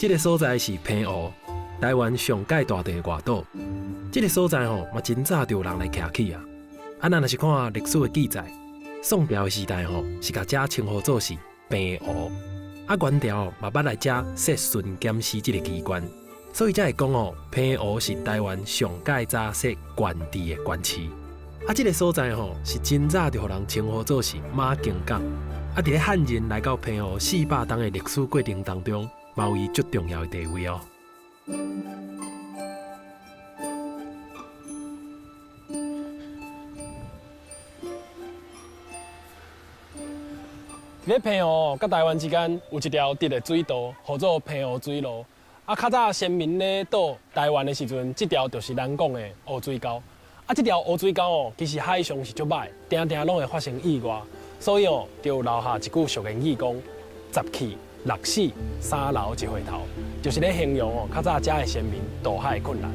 這个所在是澎湖，台灣上蓋大塊的外島。這个所在吼嘛真早就有人來徛起啊。啊，咱若是看歷史的記載，宋朝的時代吼是共遮稱呼做是澎湖。啊，元朝嘛捌來遮設巡檢司這个機關，所以才會講哦，澎湖是台灣上蓋早設縣治的縣市。啊，這个所在吼是真早就予人稱呼做是馬公港。啊，佇咧漢人來到澎湖400冬的歷史過程當中，嘛有伊足重要的地位哦。佇咧澎湖佮台灣之間有一條直的水道，號做澎湖水路。啊，較早先民咧渡台灣的時陣，這條就是咱講的烏水溝。啊，這條烏水溝哦，其實海象是足䆀，定定攏會發生意外，所以哦，就留下一句俗諺語講：十去六死三流一回頭，就是咧形容哦，較早遮的先民渡海的困難。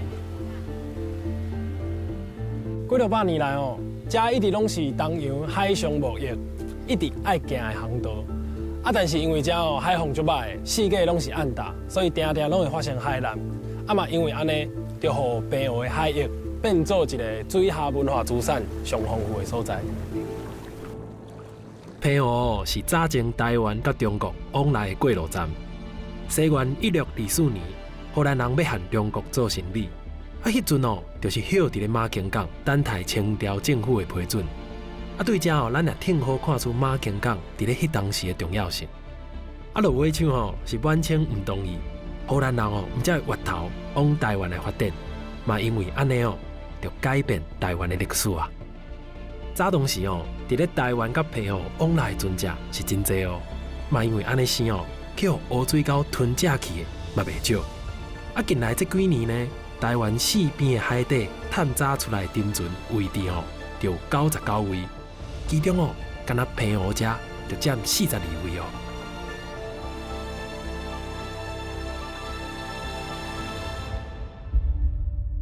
幾落百年來哦，遮一直攏是東洋海上貿易一直愛行的航道。啊，但是因為遮哦海況足䆀，四季攏是暗礁，所以定定攏會發生海難。啊嘛，因為按呢，就予澎湖的海域變做一個水下文化資產上豐富的所在。澎湖是早前台灣佮中國往來的過路站。西元1624年，荷蘭人欲和中國做生理，啊，彼陣哦，就是歇佇咧馬公港等待清朝政府的批准。啊，對遮哦，咱也挺好看出馬公港佇咧彼當時的重要性。啊，落尾搶吼是滿清毋同意，荷蘭人哦毋才會越頭往台灣來發展，嘛因為按呢哦，就改變台灣的歷史啊。早當時哦，佇咧台灣佮澎湖往來的船隻是真濟哦，嘛因為按呢生哦，去予烏水溝吞食去的嘛袂少。啊，近來這幾年呢，台灣四邊的海底探查出來的沉船位置吼，就有99位，其中哦，干焦澎湖遮就佔42位哦。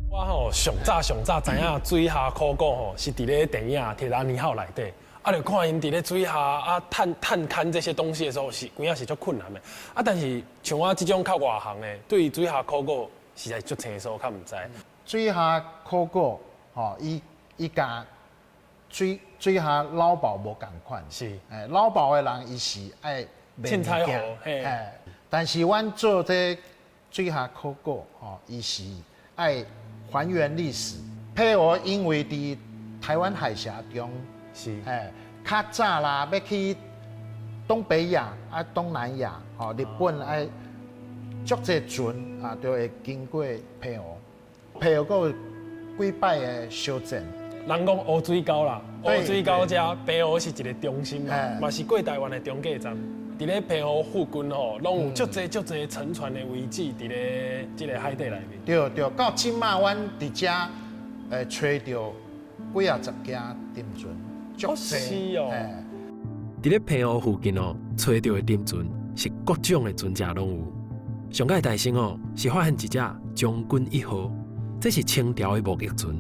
我吼上早上早知影水下考古吼是佇咧電影《鐵達尼號》內底，啊，就看𪜶佇咧水下啊探探勘這些東西的時候，是有影是足困難的。啊，但是像我這種較外行的，對水下考古實在足生疏，較毋知。水下考古吼，伊伊佮水水下撈寶無仝款，欸，撈寶的人伊是愛凊彩魚，嘿，但是阮做這水下考古吼，伊是愛還原歷史。澎湖因為佇台灣海峽中，欸，較早啦，欲去東北亞啊、東南亞，吼，日本愛足濟船啊，就會經過澎湖。澎湖閣有幾擺的小戰。人講烏水溝啦，烏水溝遮澎湖是一個中心嘛，嘛是過台灣的中繼站。佇咧澎湖附近吼，攏有足濟足濟沉船的遺址佇咧這个海底內面。對對，到這馬阮佇遮揣著幾仔十件沉船，足濟哦。佇咧澎湖附近哦，揣著的沉船是各種的船隻攏有。上蓋大聲哦，是發現一隻將軍一號，這是清朝的貿易船。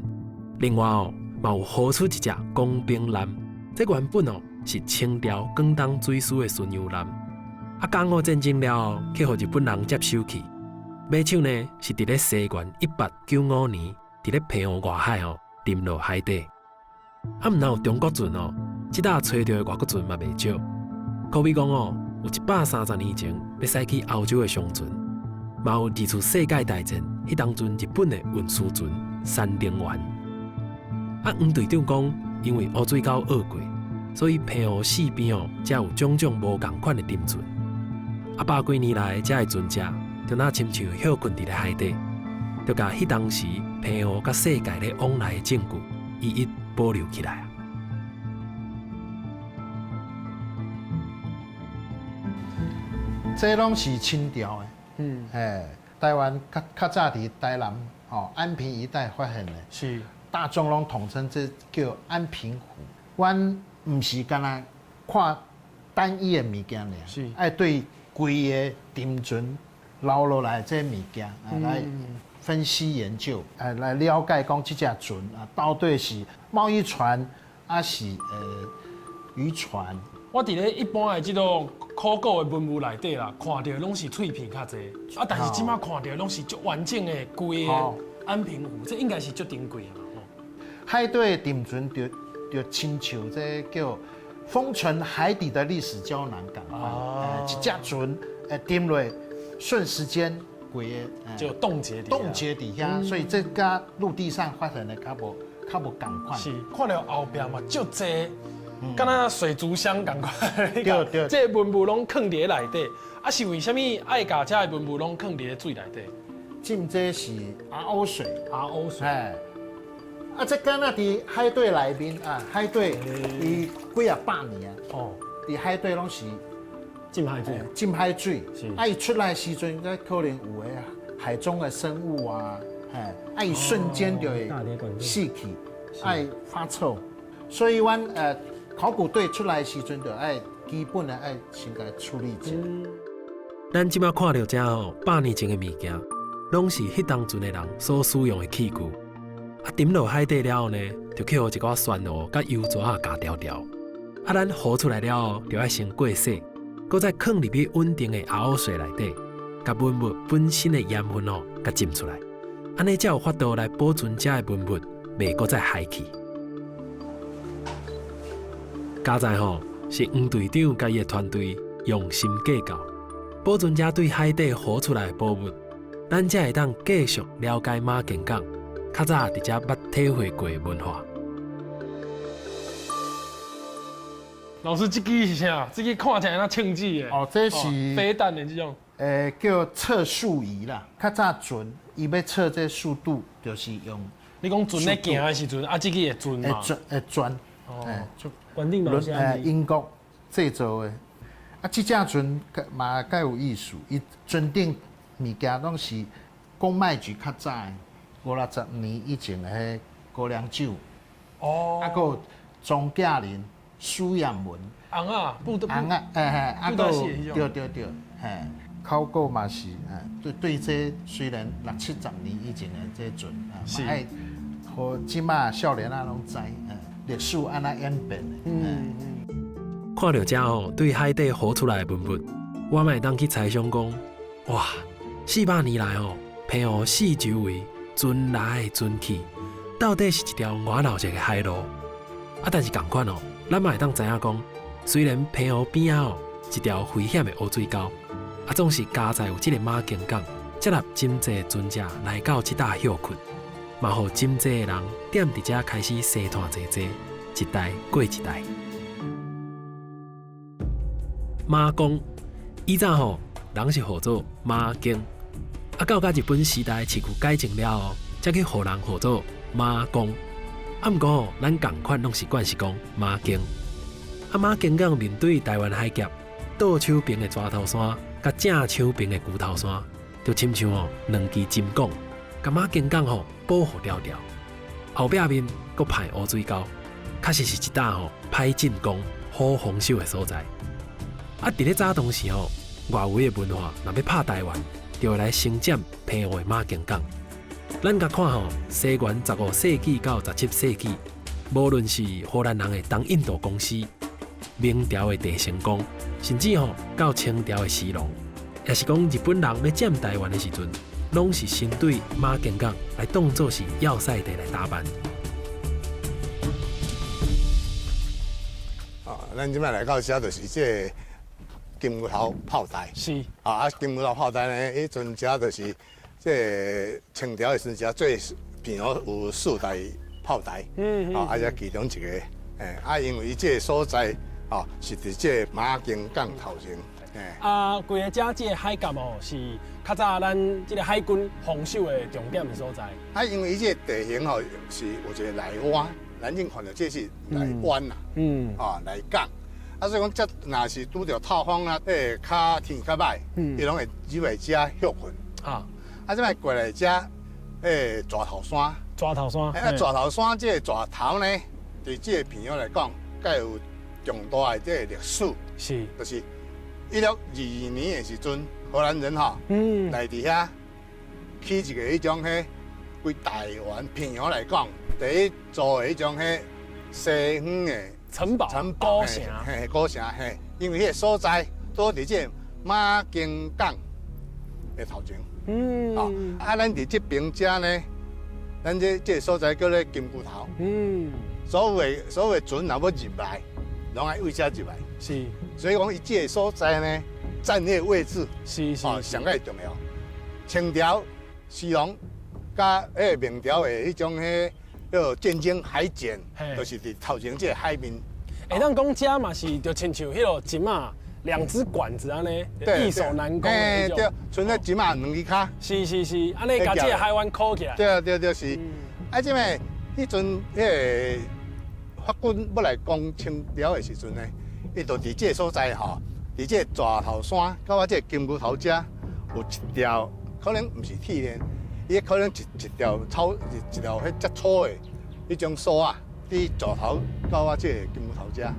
另外哦，嘛有挖出一隻廣兵艦，這原本哦是清朝廣東水師的巡洋艦。啊，甲午戰爭了後，去予日本人接收去。尾手呢是佇咧西元1895年，佇咧澎湖外海哦沉落海底。啊，毋但有中國船哦，這搭揣著的外國船嘛袂少。可比講哦，有130年前欲駛去歐洲的商船，嘛有二次世界大戰彼當陣日本的運輸船山頂丸。啊，黃隊長講，因為烏水溝挖過，所以澎湖四邊哦，才有種種無仝款的沉船。啊，百幾年來，遮的船隻就若親像歇睏佇咧海底，就共彼當時澎湖佮世界咧往來的證據一一保留起來啊。這攏是清朝的，嘿，台灣較較早佇台南吼安平一帶發現的，大眾攏統稱這叫安平湖。阮毋是干焦看單一的物件爾，愛對規个沉船留落來這物件來分析研究，來了解講這隻船啊到底是貿易船，抑是漁船。我佇咧一般的這種考古的文物內底啦，看著攏是碎片較濟，啊，但是這擺看著攏是足完整的規个安平湖，這應該是足珍貴的嘛。海底沉船就就親像這叫封存海底的歷史膠囊仝款，一隻船沉落，瞬時間規个就凍結凍結佇遐，所以這佮陸地上發現的較無較無仝款。是，看著後壁嘛足濟。敢若水族箱仝款，對對，這個文物攏囥佇咧內底，啊是為啥物愛共這个文物攏囥佇咧水內底？浸這是 RO 水，RO 水，哎，啊這敢若佇海底內面啊，海底伊幾仔百年啊，哦，佇海底攏是浸海水，浸海水，啊伊出來時陣，這可能有的海中的生物啊，嘿，啊伊瞬間就會死去，愛發臭，所以阮考古隊出來時陣，就愛基本的愛先共處理一下。咱這擺看著這吼百年前的物件，攏是彼當陣的人所使用的器具。啊，沉落海底了後呢，就去予一寡酸蘆佮油渣仔咬牢牢。啊，咱浮出來了後，就愛先過洗，閣再囥入去穩定的 RO 水內底，共文物本身的鹽分哦，共浸出來，按呢才有法度來保存這个文物，袂閣再害去。佳哉吼，是黃隊長佮伊的團隊用心計較，保存這對海底浮出來的寶物，咱才會當繼續了解馬經港較早佇遮捌體會過的文化。老師，這支是啥？這支看起來若槍支的。哦，這是飛彈的這種。叫測速儀啦。較早船伊欲測這速度，就是用。你講船咧行的時陣，啊，這支會轉嘛？會轉，會轉。哦。關頂嘛是按呢。英國製造的。啊，這隻船嘛較有意思，伊船頂物件攏是公賣局較早的五六十年以前的彼高粱酒。哦。啊，閣有莊稼林、蘇養文。尪仔，布尪仔，嘿嘿，啊，閣有，對對對，嘿，考古嘛是，對對，這雖然六七十年以前的這船，嘛愛，予這馬少年仔攏知。歷史按怎演變的？嗯嗯。看著這吼對海底浮出來的文物，我嘛會當去猜想講，哇，400年來吼，澎湖四周圍船來船去，到底是一條偌鬧熱的海路？啊，但是仝款哦，咱嘛會當知影講，雖然澎湖邊仔哦一條危險的烏水溝，啊，總是佳哉有這个馬經港，接納真濟船隻來到這搭歇睏。嘛，予真濟的人踮佇遮開始生湠濟濟，一代過一代。媽宮以前吼，人是號做媽經，啊，到佮日本時代市區改正了後，才去予人號做媽宮。啊，毋過吼，咱仝款攏習慣是講媽經。啊，馬經港面對臺灣海峽，倒手爿的蛇頭山，佮正手爿的龜頭山，就親像吼兩支針管。共馬經港吼保護牢牢，後壁面閣派烏水溝，確實是一搭吼歹進攻、好防守的所在。啊，佇咧早當時吼，外圍的文化若欲拍臺灣，就會來先佔澎湖的馬經港。咱共看吼，西元15世紀到17世紀，無論是荷蘭人的東印度公司、明朝的鄭成功，甚至吼到清朝的乾隆，抑是講日本人欲佔臺灣的時陣，攏是先對馬經港來當做是要塞地來打扮。啊，咱這擺來到遮就是這个金牛頭炮台。是。啊，金牛頭炮台呢，彼陣遮就是這个清朝的時陣，遮最澎湖有四大炮台。啊，這其中一個，啊，因為這个所在，啊，是佇這個馬經港頭前。啊，規个遮這个海峽哦，是較早咱這个海軍防守的重點的所在。啊，因為伊這個地形吼是有一個內灣，咱正看著這是內灣啦，啊內港。啊，所以講這若是拄著透風啊，較天較歹，伊攏會入來遮歇睏。啊，啊，這擺過來遮，蛇頭山。蛇頭山。啊，蛇頭山這個蛇頭呢，佇這個澎湖來講，較有重大的這個歷史。是。就是1622年的時陣，荷蘭人吼，來佇遐起一個彼種彼，對臺灣澎湖來講，第一座的彼種彼西方的城堡，城堡古城，嘿，古城嘿，因為彼个所在都佇這个馬經港的頭前。啊，咱佇這爿遮呢，咱這个所在叫做金龜頭。所有的船若欲入來，攏愛對遮入來。所以講，伊這个所在呢，戰略位置上蓋重要。清朝時龍佮彼个明朝的彼種彼个戰爭海戰，就是佇頭前這个海面。會當講遮嘛是就親像彼个針仔，兩支管子按呢，易守難攻的彼種。對，賰咧針仔兩支跤。是是是，按呢共這个海灣箍起來。對對對是。啊，這个彼陣彼个法軍欲來攻清朝的時陣呢，伊就佇這个所在吼，佇這个蛇頭山佮我這个金龜頭遮有一條，可能毋是鐵鏈，伊可能一條草一條彼遮粗的彼種索仔，佇蛇頭到我這個金龜頭遮。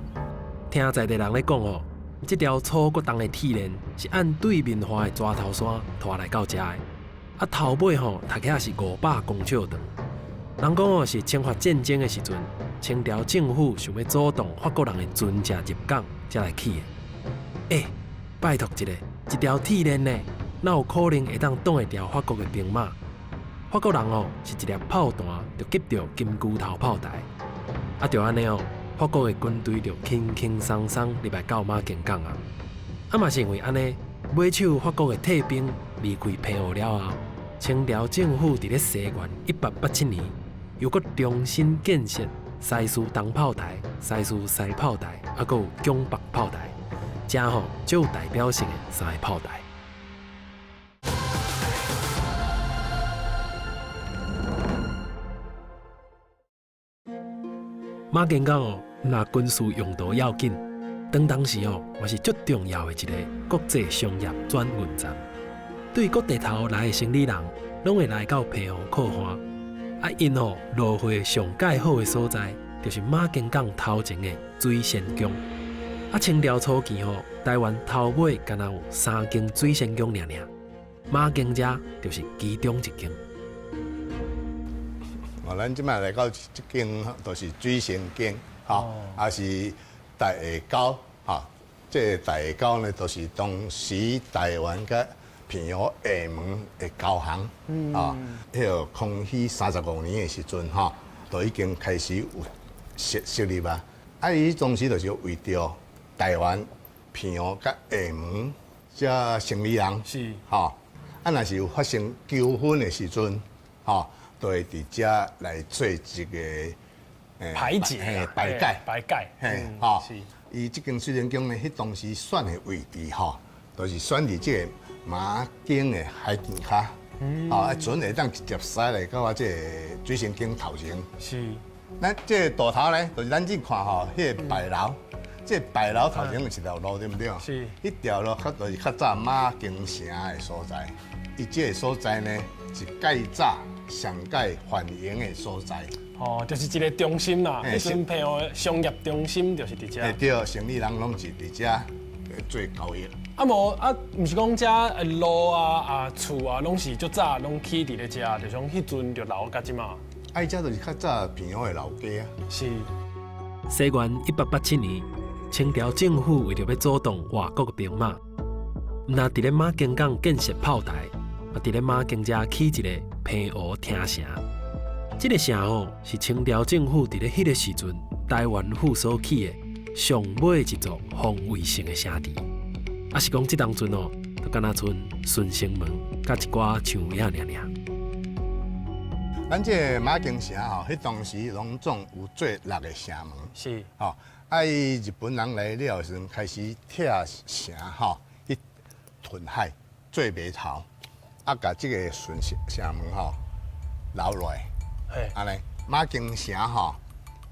聽在地人咧講哦，這條粗閣重的鐵鏈是按對面岸的蛇頭山拖來到遮的，啊頭尾吼讀起來是500公尺長。人講哦，是清法戰爭的時陣，清朝政府想欲阻擋法國人的船隻入港，才來起的。欸，拜託一下，一條鐵鏈呢，哪有可能會當擋會牢法國的兵馬？法國人哦，是一粒炮彈就擊著金龜頭炮台，啊，就按呢哦，法國的軍隊就輕輕鬆鬆入來到馬經港啊。啊嘛是因為按呢，尾手法國的退兵離開澎湖了後，清朝政府佇咧西元1887年，又閣重新建設西嶼東炮台、西嶼西炮台，啊，閣有蔣北炮台，遮吼足有代表性的三个炮台。馬經港哦，毋但軍事用途要緊，當時哦，嘛是足重要的一個國際商業轉運站。對各地頭來的生理人，攏會來到澎湖靠岸。啊，𪜶吼落貨上蓋好的所在，就是馬經港頭前的水仙宮。啊，清朝初期吼，台灣頭尾敢若有三間水仙宮爾爾，馬經遮就是其中一間。哦，咱這擺來到這間，就是水仙宮，吼，也是大下溝，吼，這个大下溝呢，就是當時台灣佮澎湖廈門的交航，啊，彼个康熙35年的時陣，吼，就已經開始有設立啊。啊，伊當時就是為著台灣、澎湖佮廈門遮生理人，是，吼，啊，若是有發生糾紛的時陣，吼，就會佇遮來做一個排解、排解、排解，嘿，吼，伊這間水仙宮呢，彼當時選的位置，吼，就是選佇這個馬經的海墘跤，啊，船會當直接駛來到我這个水仙宮頭前。是，咱這个渡頭呢，就是咱這看吼，彼个牌樓，這个牌樓頭前有一條路，對毋對？是。彼條路較就是較早馬經城的所在，伊這个所在呢是蓋早上蓋繁榮的所在。哦，就是一個中心啦，彼陣澎湖的商業中心就是佇遮。對，生理人攏是佇遮做交易。啊無啊，毋是講遮路啊啊厝啊，攏是足早攏起佇咧遮，就從彼陣就留到這馬。啊，伊遮就是較早澎湖的老街啊。是。西元1887年，清朝政府為著欲阻擋外國的兵馬，毋但佇咧馬經港建設炮台，嘛佇咧馬經遮起一個澎湖廳城。這個城哦，是清朝政府佇咧彼個時陣台灣府所起的上尾一座防衛性的城池。啊，是講這當陣哦，就敢若賰順成門佮一寡樹影爾爾。咱這个馬經城吼，彼當時攏總有做六个城門。是。吼，啊，伊日本人來了時陣，開始拆城吼，去屯海做碼頭，啊，共這個順城門吼留落來。嘿。按呢，馬經城吼，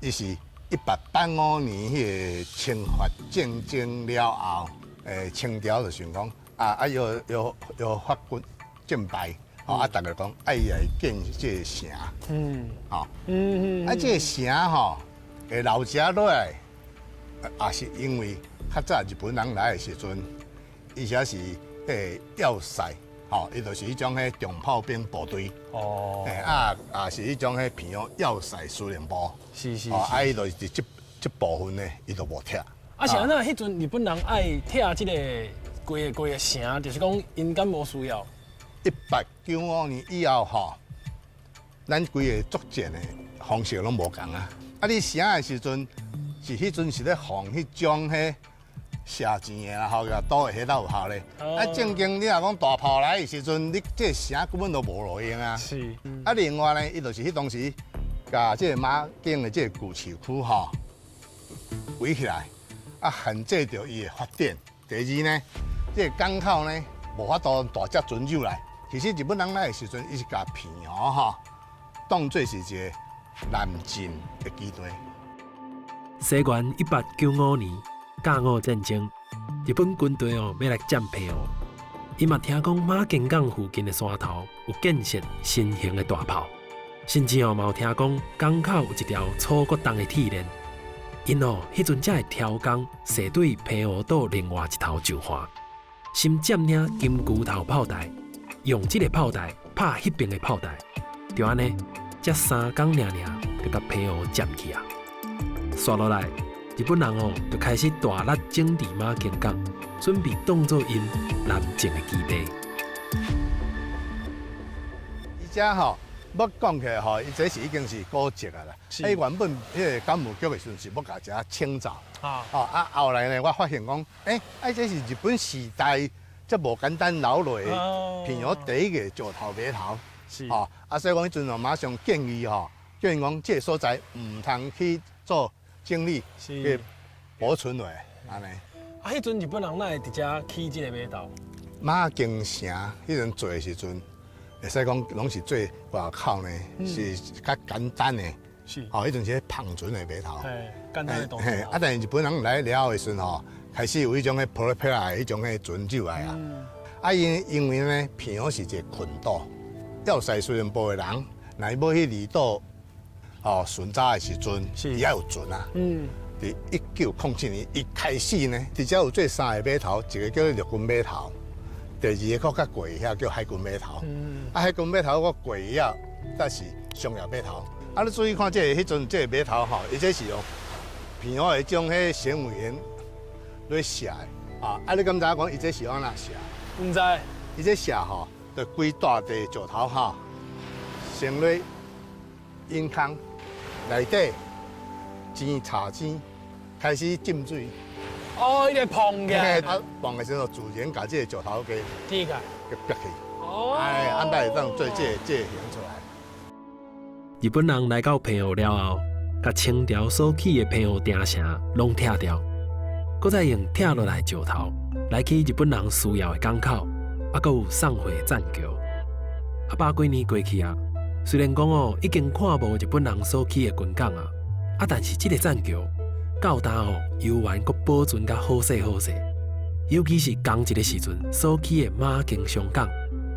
伊是1885年彼個清法戰爭了後，清朝就想講，啊，又法軍戰敗，吼，啊，逐家講愛來建這个城，吼，啊，這个城吼會留遮落來，也是因為較早日本人來的時陣，伊遮是彼个要塞，吼，伊就是彼種彼重炮兵部隊，哦，啊，也是彼種彼澎湖要塞司令部，啊，伊就是佇這這部分呢，伊就無拆。啊，是按怎？彼陣日本人愛拆這個規个規个城，就是講𪜶敢無需要？1895年以後吼，咱規個作戰的方式攏無仝啊！啊，你城的時陣，是彼陣是咧防彼種彼射箭的啦，吼，共刀的彼才有效咧。啊，正經你若講大炮來的時陣，你這個城根本就無路用啊。啊，另外呢，伊就是彼當時共這個馬景的這個舊市區吼圍起來，啊，限制著伊的發展。第二呢，這個港口呢，無法度大隻船入來。其實日本人來的時陣，伊是共澎湖吼當做是一個南進的基地。西元1895年，甲午戰爭，日本軍隊哦欲來佔澎湖，伊嘛聽講馬經港附近的山頭有建設新型的大炮，甚至哦嘛有聽講港口有一條楚國重的鐵鏈，𪜶哦彼陣才會挑工踅對澎湖島另外一頭上岸，先佔領金龜頭炮台，用這个炮台拍彼邊的炮台，就按呢，才三工爾爾就共澎湖佔去啊！紲落來，日本人哦就開始大力整治馬經港，準備當做𪜶南進的基地。伊遮吼，欲講起來吼，伊這是已經是古蹟啊啦。伊原本彼个港務局的時陣是欲共遮清走啊。啊，後來呢，我發現講，欸，啊，這是日本時代遮無簡單留落的澎湖第一個石頭碼頭。哦，啊，所以講彼陣馬上建議吼，建議講這个所在毋通去做整理，去保存落來，按呢。啊，彼陣日本人哪會佇遮起這个碼頭？馬經城彼陣做的時陣，會使講攏是做外口呢，是較簡單的。哦，彼陣是帆船的碼頭。嘿，簡單的東西。啊，但是日本人來了的時陣吼，開始有彼種彼普羅皮拉的彼種彼船入來啊。啊，因為呢，澎湖是一個群島，要塞司令部的人，若伊欲去離島，哦，巡查的時陣，伊愛有船啊。佇1907年一開始呢，佇遮有做三个碼頭，一个叫做陸軍碼頭，第二个閣較過遐叫海軍碼頭。啊，海軍碼頭閣過遐，才是商業碼頭。啊，你注意看這个彼陣這个碼頭吼，伊這是用澎湖的種彼纖維岩來寫的。啊，啊，你敢知影講伊這是按怎寫？毋知。伊這寫吼，就規大塊石頭吼，先來引空內底煎茶煎，開始浸水。哦，伊個膨嘅。啊，膨的時陣，自然共這個石頭給滴個給逼去。哦。哎，按才會當做這个形出來。日本人來到澎湖了後，共清朝所起的澎湖埕城攏拆掉，閣再用拆落來石頭來起日本人需要的港口，啊，閣有送貨棧橋。啊，百幾年過去啊，雖然講哦已經看無日本人所起的軍港啊，啊，但是這个棧橋到今哦猶原閣保存甲好勢好勢，尤其是仝一个時陣所起的馬經商港，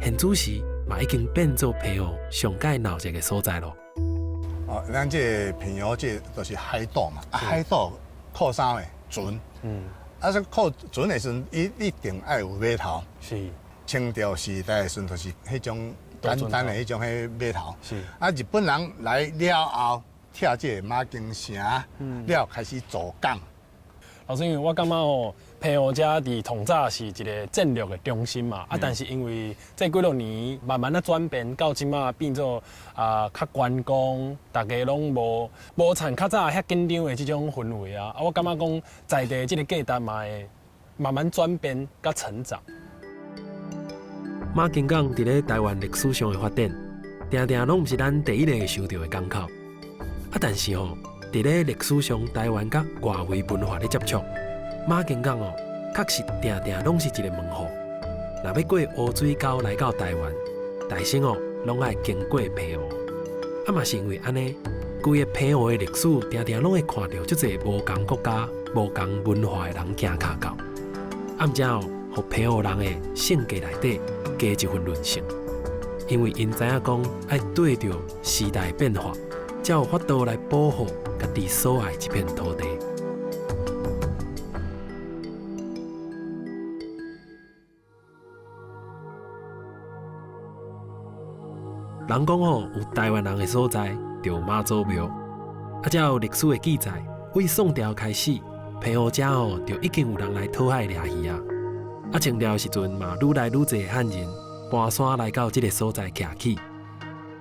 現此時嘛已經變做澎湖上蓋鬧熱的所在咯。哦，咱這个澎湖這个就是海島嘛，啊，海島靠啥呢？船。啊，這靠船的時陣，伊一定愛有碼頭。清朝時代的時陣，就是彼種簡單的彼種彼碼頭。啊，日本人來了後，拆這个馬經城，了開始造港。老師，因為我感覺吼，澎湖遮佇統早是一个戰略的中心嘛，啊，但是因為這幾落年慢慢仔轉變，到這馬變做啊較觀光，大家攏無無像較早遐緊張的這種氛圍啊。啊，我感覺講在地這个價值嘛會慢慢轉變佮成長。馬經港佇咧台灣歷史上的發展，定定攏毋是咱第一个想著的港口。啊，但是吼，佇咧歷史上，台灣佮外圍文化咧接觸，馬經港哦，確實定定攏是一个門戶。若欲過烏水溝來到台灣，大先哦，攏愛經過澎湖。啊，嘛是因為按呢，規个澎湖的歷史，定定攏會看著足濟無仝國家、無仝文化的人行跤到。啊，毋才哦，予澎湖人的性格內底加一份韌性，因為𪜶知影講愛對著時代變化，才有法度來保護家己所愛這片土地。人講吼，有台灣人的所在，就有媽祖廟，啊，才有歷史的記載，對宋朝開始，澎湖遮哦就已經有人來討海掠魚啊。啊，清朝的時陣嘛，愈來愈濟漢人搬山來到這个所在徛起，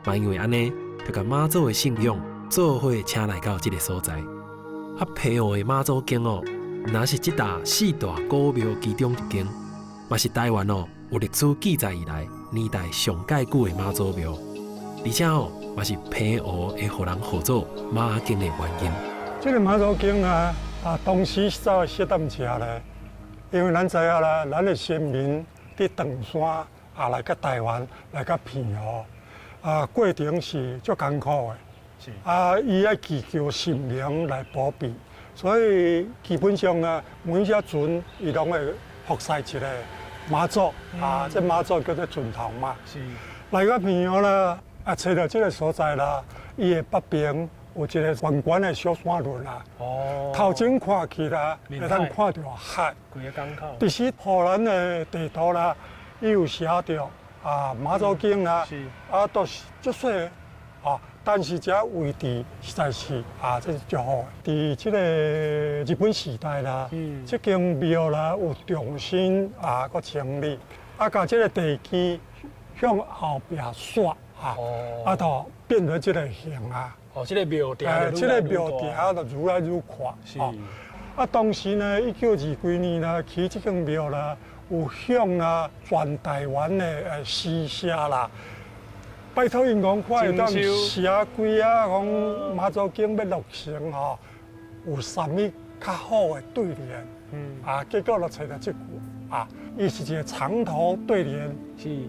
嘛因為按呢，就共媽祖的信仰做伙請來到這个所在。啊，澎湖的媽祖宮哦，毋但是這搭四大古廟其中一間，嘛是台灣哦有歷史記載以來年代上蓋久的媽祖廟，而且哦嘛是澎湖會予人號做媽宮的原因。這个媽祖宮啊，啊，當時怎會設佇遮咧？因為咱知影啦，咱的先民佇唐山啊來到台灣，來到澎湖，啊，過程是足艱苦的。是。啊，伊愛祈求神明來保庇，所以基本上啊，每一隻船伊攏會服侍一个媽祖，啊，這媽祖叫做船頭媽。是。來到澎湖啦，啊，揣著這个所在啦，伊的北邊有一个懸懸的小山崙啦，哦，頭前看去啦，會當看著海。規个港口。其實荷蘭的地圖啦，伊有寫著啊媽祖宮啦，啊都是足細的啊，但是這位置實在是啊，這是足好的。佇這个日本時代啦，這間廟啦有重新啊閣清理，啊，共這个地基向後壁煞啊，啊，就變做這个形啊。哦，這个廟埕，這个廟埕就愈來愈闊。是。啊，當時呢，1920幾年啦，起這間廟啦，有向啊全台灣的寺社啦，拜託𪜶講看會當寫幾啊，講媽祖宮欲落成吼，有啥物較好的對聯？啊，結果就揣著這句啊，伊是一个長頭對聯，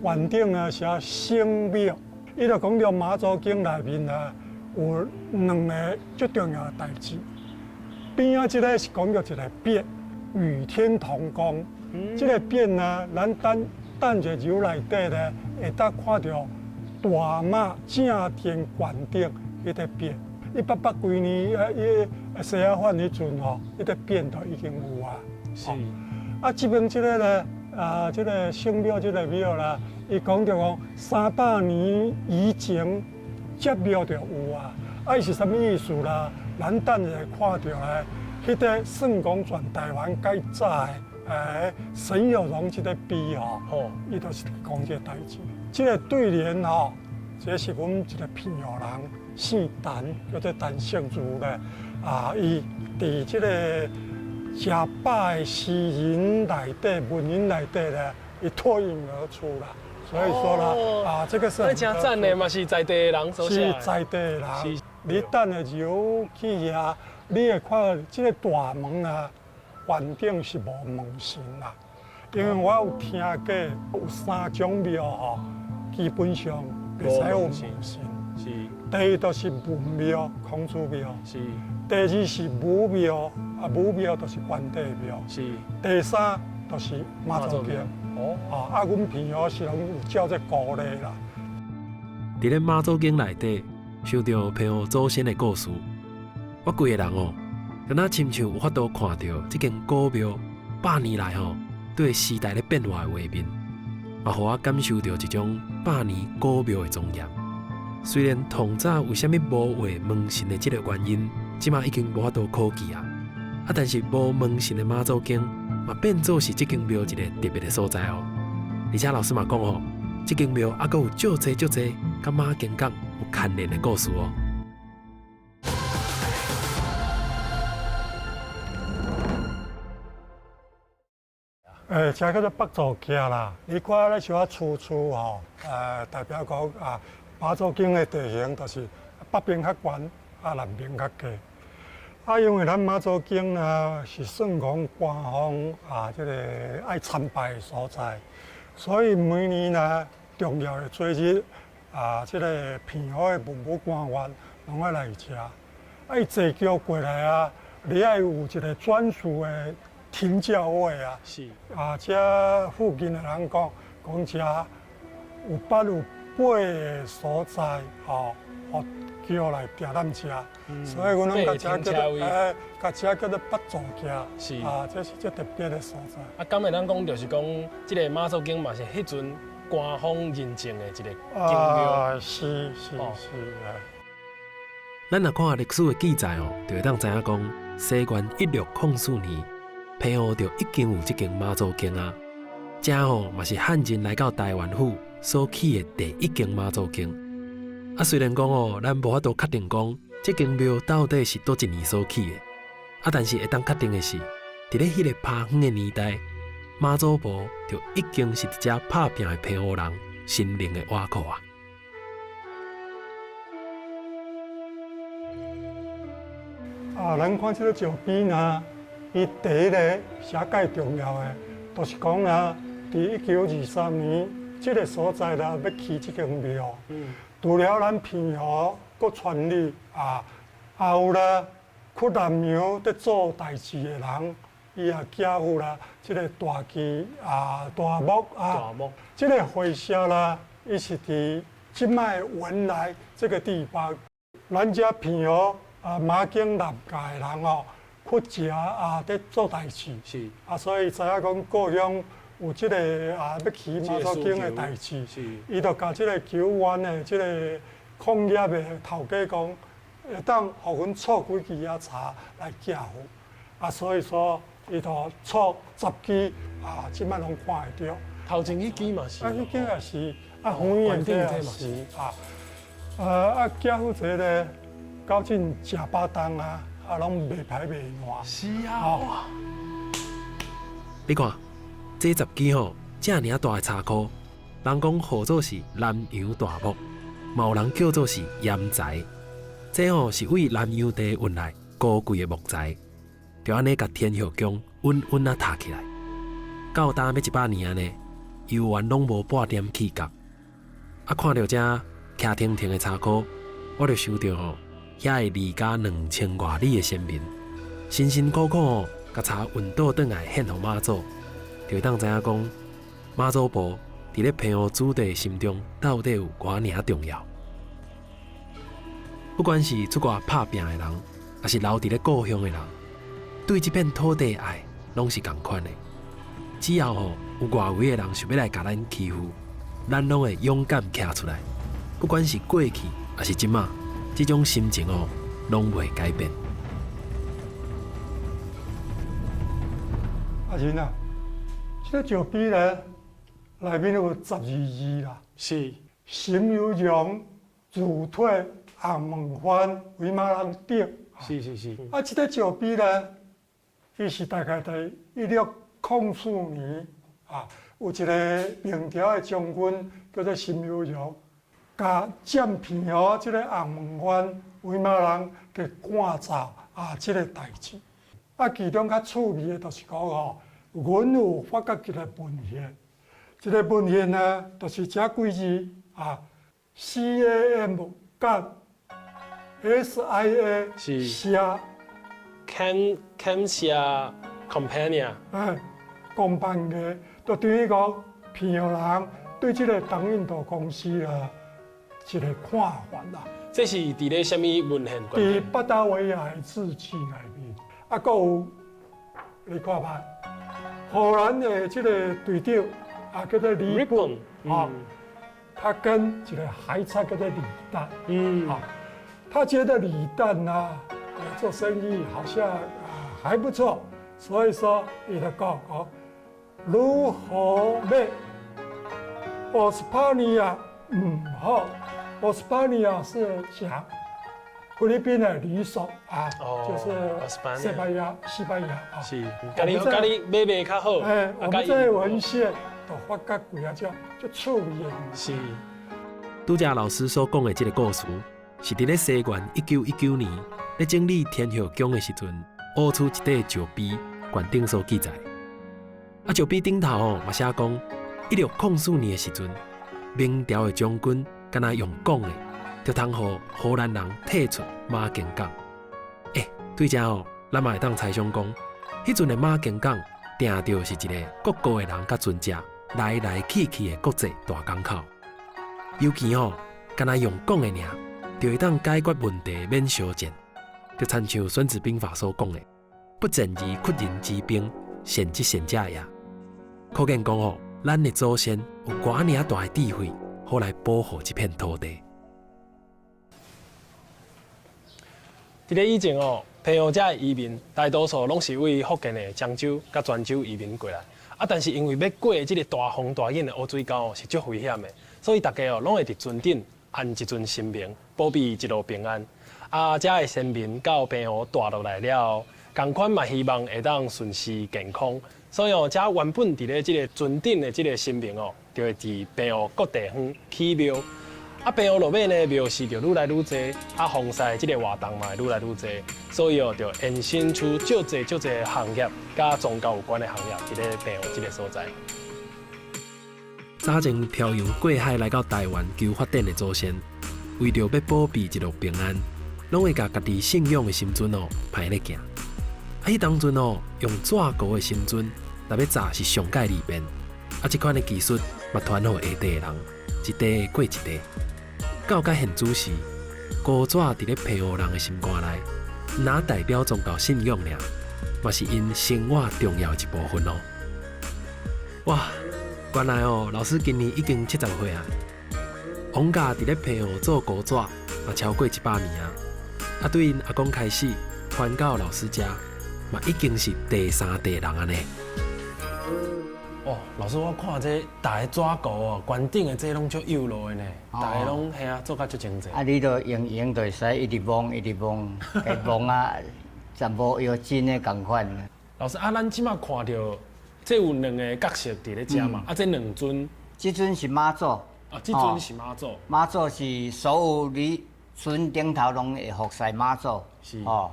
原頂啊寫聖廟，伊就講著媽祖宮內面啊。有兩个最重要的代誌，邊仔這个是講著一个匾，與天同光。這个匾呢，咱等等者樓內底咧，會當看著大媽正殿懸頂彼个匾。188幾年啊，伊西亞反彼陣吼，彼个匾就已經有啊。是。啊，這邊這个咧，啊，這个聖廟這个廟啦，伊講著講300年以前。這廟就有啊，啊，伊是啥物意思啦？咱等下看著咧，彼个算講全台灣較早的，沈有容這个碑吼，伊就是講這个代誌。這个對聯吼，這是阮一个澎湖人，姓陳，叫做陳勝如咧，啊，伊佇這个食飽的詩人內底、文人內底咧，伊脫穎而出啦。所以說啦，啊，這個是真讚的嘛，是在地的人所寫。是在地的人。你等下入去遐，你會看這个大門啊，原頂是無門神啦。因為我有聽過有三種廟吼，基本上袂使有門神。是。第一就是文廟、孔子廟。是。第二是武廟，啊，武廟就是關帝廟。是。第三就是媽祖廟。哦，啊，阮朋友是攏有照這古禮啦。佇咧媽祖宮內底，想著澎湖祖先的故事，我規个人哦，敢若親像有法度看著這間古廟百年來吼對時代咧變化的畫面，嘛予我感受著一種百年古廟的莊嚴。雖然唐早為啥物無畫門神的這个原因，這馬已經無法度考據啊，啊，但是無門神的媽祖宮嘛變做是這間廟一个特別的所在哦。而且老師嘛講哦，這間廟猶閣有足濟足濟佮媽宮港有牽連的故事哦。欸，這叫做北祖徛啦。你看咧小可粗粗吼，代表講啊，媽祖宮的地形就是北邊較懸，啊南邊較低。啊，因為咱媽祖宮啊是算講官方啊，這个愛參拜的所在，所以每年呢重要的節日啊，這个澎湖的文武官員攏愛來遮。啊，伊坐轎過來啊，你愛有一个專屬的停轎位啊。是。啊，遮附近的人講，講遮有捌有八个所在，吼，予轎來停咱遮，所以阮攏共遮叫做，欸，共遮叫做八祖徛。是。啊，這是最特別的所在。啊，敢會當講，就是講，這个媽祖宮嘛是彼陣官方認證的一個宮廟。啊，是是是。咱若看歷史的記載哦，就會當知影講，西元1604年，澎湖就已經有這間媽祖宮啊。這吼嘛是漢人來到台灣府所起的第一間媽祖宮。啊，雖然講哦，咱無法度確定講這間廟到底是佗一年所起的，啊，但是會當確定的是，佇咧彼個拍遠的年代，媽祖婆就已經是佇遮拍拚的澎湖人心靈的倚靠啊。啊，咱看這個石碑呢，伊第一个寫蓋重要的，就是講啊，佇1923年，這个所在啦，欲起這間廟。除了咱澎湖閣傳禮啊，也有啦，去南洋佇做代誌的人，伊也寄付啦，這个大旗啊、大木啊，大木這个會社啦，伊是佇這擺文萊這个地方，咱遮澎湖啊馬經南界的人哦，去食啊，佇做代誌。啊，所以知影講故鄉有這个啊，欲起媽祖宮的代誌，伊就共這个求援的這个礦業的頭家講，會當予阮撮幾支仔柴來寄付，啊，所以說伊就撮10支啊，這擺攏看會著。頭前彼支嘛是。啊，彼支也是，啊，遠遠的也是啊，啊，寄付這个到這100冬啊，啊，攏袂歹袂爛。是啊，哇！你看。這10支吼，遮爾大的柴箍，人講號做是南洋大木，嘛有人叫做是鹽材。這吼是為南洋地運來高貴的木材，就按呢共天后宮穩穩啊塔起來。到今欲100年按呢，猶原攏無半點起角。啊，看著這徛停停的柴箍，我就想著吼，遐个離家2000外里的先民，辛辛苦苦吼，共柴運倒轉來獻予媽祖。就會當知影講，媽祖婆佇咧澎湖子弟心中到底有偌爾重要。不管是出外拍拚的人，抑是留佇咧故鄉的人，對這片土地的愛攏是仝款的。只要吼有外圍的人想欲來共咱欺負，咱攏會勇敢徛出來。不管是過去，抑是這馬，這種心情哦，攏袂改變。阿仁啊，這个石碑咧，內面有12字啦。沈攸蓉辭退洪孟藩為馬人頂。啊，這个石碑咧，伊是大概佇1604年啊，有一个明朝的將軍叫做沈攸蓉，共佔澎湖這个洪孟藩為馬人給趕走啊，這个代誌。啊，其中較趣味的，就是講吼，阮有發覺一个文獻，這个文獻呢，就是這幾字啊，C A M 佮 S I A 社 Cam Camsia Compania，哎，公辦的，就等於講澎湖人對這个東印度公司啊，一個看法啦。這是佇咧啥物文獻？佇巴達維亞的志記內面，啊，閣有你看覓，荷蘭的這个隊長啊，叫做李本啊，他跟一个海賊叫做李旦，啊，他覺得李旦啊，做生意好像啊還不錯，所以說伊就講講如何買奧斯帕尼亞毋好，奧斯帕尼亞是講菲律賓的旅順啊，就是西班牙，西班牙啊。是，共你共你買賣較好。哎，我們這个文獻都發覺幾啊隻足趣味的。拄才老師所講的這个故事，是佇咧西元1919年咧整理天后宮的時陣，挖出一塊石碑，懸頂所記載。啊，石碑頂頭吼嘛寫講，1604年的時陣，明朝的將軍敢若用講的，就通予荷蘭人退出馬經港。欸，對這吼，咱嘛會當猜想講，彼陣的馬經港，定著是一个各國的人佮船隻來來去去的國際大港口。尤其吼，敢若用講的爾，就會當解決問題，免相戰。就親像《孫子兵法》所講的，不戰而屈人之兵，善之善者也。可見講吼，咱的祖先有偌爾大的智慧，好來保護這片土地。佇咧以前哦，澎澎湖遮的移民大多數攏是對福建的漳州佮泉州移民過來。啊，但是因為欲過這个大風大湧的烏水溝是足危險的，所以大家哦攏會佇船頂安一尊神明，保庇一路平安。啊，遮的先民到澎湖蹛落來了後，仝款嘛希望會當順時健康，所以哦，遮原本佇咧這个船頂的這个神明哦，就會佇澎湖各地方起廟。啊，澎湖落尾呢，廟寺就愈來愈濟，啊，奉祀這个活動嘛會愈來愈濟，所以哦，就延伸出足濟足濟行業，佮宗教有關的行業，佇咧澎湖這个所在。早前漂洋過海來到台灣求發展的祖先，為著欲保庇一路平安，攏會共家己信仰的神尊哦排咧行。啊，彼當陣哦，用紙糊的神尊來欲紮是上蓋利便。啊，這款的技術嘛傳予下塊的人，一代過一代。到甲現此時，糊紙佇咧澎湖人的心肝內，毋但代表宗教信仰爾，嘛是𪜶生活重要的一部分哦。哇，原來哦，老師今年已經70歲啊。王家佇咧澎湖做糊紙嘛超過100年啊。啊，對𪜶阿公開始傳到老師遮，嘛已經是第三代人啊呢。哦，老師，我看這逐个紙糊哦，懸頂的這攏足幼路的呢，逐个攏嘿啊，做甲足精緻。啊，你都用用就會使一直摸，一直摸，共摸啊，全部藥真的仝款。老師啊，咱這馬看著，這有兩个角色佇咧遮嘛？啊，這兩尊，這尊是媽祖。啊，這尊是媽祖。媽祖是所有你船頂頭攏會服侍媽祖。是。哦。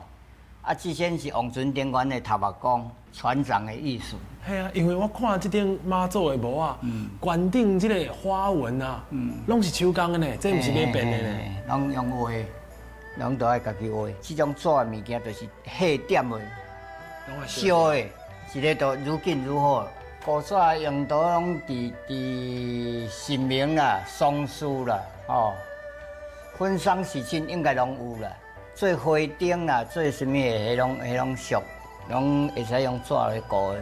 啊，這尊是王船頂懸的頭目公，船長的意思。嘿啊，因為我看這頂媽祖的帽仔，懸頂這个花紋啊，攏是手工的呢，這毋是買變的呢。攏用畫，攏都愛家己畫。這種紙的物件就是火點的，燒的，一个就愈緊愈好。糊紙用途攏佇神明啦、喪事啦、吼，婚喪喜慶應該攏有啦。做花燈啦，做啥物的，彼攏彼攏俗，攏會使用紙來糊的。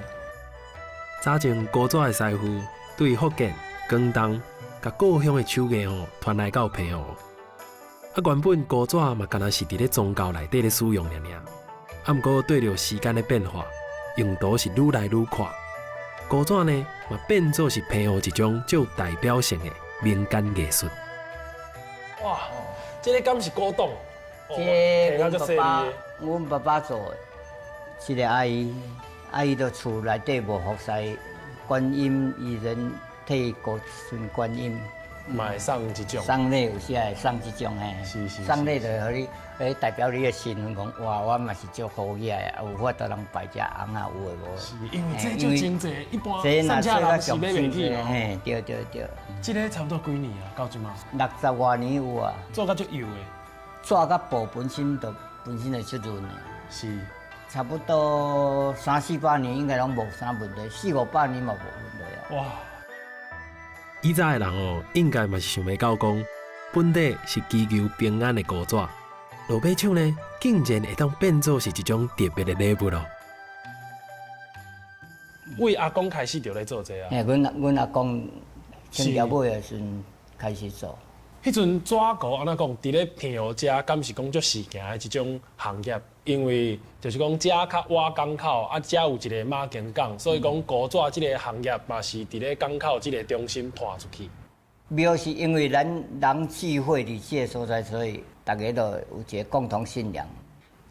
早前糊紙的師傅對福建、廣東、共故鄉的手藝吼傳來到澎湖。啊，原本糊紙嘛，敢若是佇咧宗教內底咧使用爾爾。啊，毋過對著時間的變化，用途是愈來愈闊。糊紙呢，嘛變做是澎湖一種足代表性的民間藝術。哇，這个敢是古董？這阮爸爸，阮爸爸做的，這个阿姨，阿姨佇厝內底無服侍觀音，伊人替孤尊觀音。嘛會送這種。送禮有時會送這種嘿。是是。送禮就予你，欸代表你的身份講，哇，我嘛是足好額的，有法度人擺隻尪仔有的無？是，因為這足精緻，一般上遮人是買袂起嘛。嘿，對對對。這个差不多幾年啊？到這馬？60外年有啊。做甲足幼的。紙佮布本身就本身就出潤的。是。差不多三四百年應該攏無啥問題，四五百年嘛無問題啊。哇！以早的人哦，應該嘛是想袂到講，本底是祈求平安的糊紙，落尾手呢，竟然會當變做是一種特別的禮物咯。對阿公開始就咧做這啊？嘿，阮阿公清朝尾的時陣開始做。彼陣紙糊按怎講？佇咧澎湖遮，敢是講足時行的一種行業？因為就是講遮較倚港口，啊，遮有一个馬公港，所以講糊紙這个行業嘛是佇咧港口這个中心傳出去。廟是因為咱人聚會佇這个所在，所以大家都有一个共同信仰。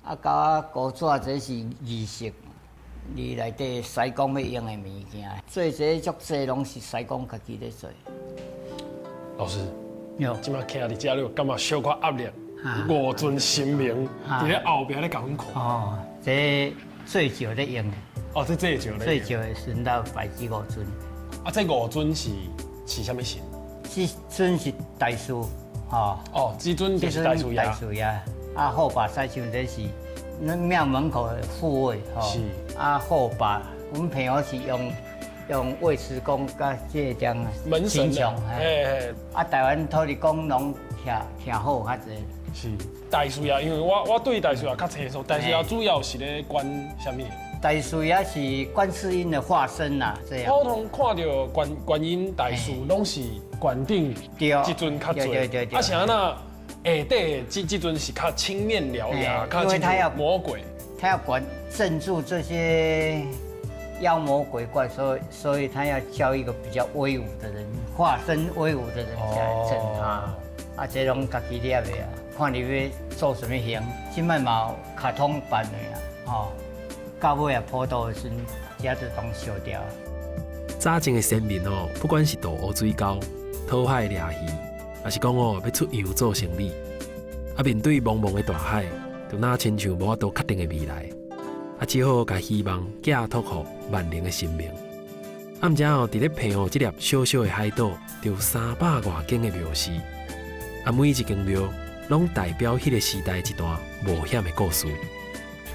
啊，佮糊紙這是儀式，你內底師公欲用的物件，做這足濟攏是師公家己咧做。老師。有，這馬徛佇遮，你有感覺小可壓力？五尊神明佇咧後壁咧共阮看。哦，這最少咧用。哦，這最少咧。最少的時陣到擺這五尊。啊，這五尊是啥物神？這尊是大師，吼。哦，這尊就是大師爺。大師爺。啊，護法師像這是咱廟門口的護衛，吼。是。啊，護法，阮朋友是用尉遲恭佮這種門神，嘿嘿。啊，台灣土地公攏徛徛好較濟。是大師爺，因為我對大師爺較清楚。大師爺主要是咧管啥物？大師爺是觀世音的化身啦，這樣。普通看著觀觀音大士，攏是懸頂這尊較濟。對對對。啊，是按怎下底這這尊是較青面獠牙，較像魔鬼。他要管鎮住這些妖魔鬼怪，所以他要叫一個比較威武的人，化身威武的人下來鎮他。啊，這攏家己捏的啊，看你欲做啥物形。這擺嘛有卡通版的啊，吼，到尾啊普渡的時陣，這就當燒掉。早前的先民哦，不管是渡烏水溝、討海掠魚，抑是講哦欲出洋做生理，啊面對茫茫的大海，就若親像無法度確定的未來，啊只好共希望寄託予萬能的神明。啊毋知哦，佇咧澎湖這粒小小的海島，就有300外間的廟寺，啊每一間廟攏代表彼個時代一段冒險的故事。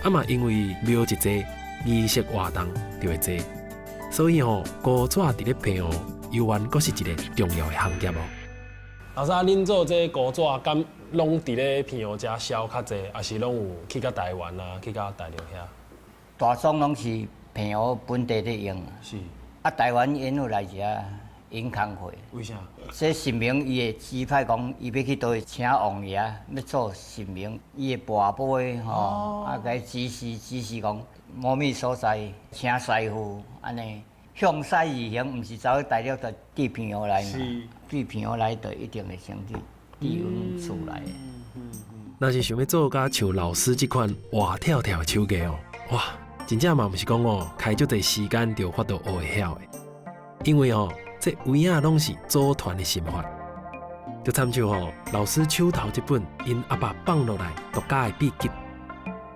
啊嘛因為廟一濟，儀式活動就會濟。所以吼，古紙佇咧澎湖，猶原閣是一個重要的行業哦。老師啊，恁做這古紙，敢攏佇咧澎湖遮銷較濟，抑是攏有去到台灣啊，去到大陸遐？大宗攏是澎湖本地咧用。是。啊，台灣𪜶有來遮𪜶工課。為啥？這神明伊會指派講，伊欲去佗位請王爺欲做神明，伊會跋杯吼，啊，共伊指示指示講，某物所在請師傅按呢，向西而行，毋是走去大陸就佇澎湖來嘛？佇澎湖來就一定會先佇佇阮厝來。若是想欲做甲像老師這款活跳跳的手藝哦，哇，真正嘛毋是講哦，開足濟時間就有法度學會曉的，因為哦，這有影攏是祖傳的心法。就參像吼，老師手頭這本𪜶阿爸放落來獨家的秘笈，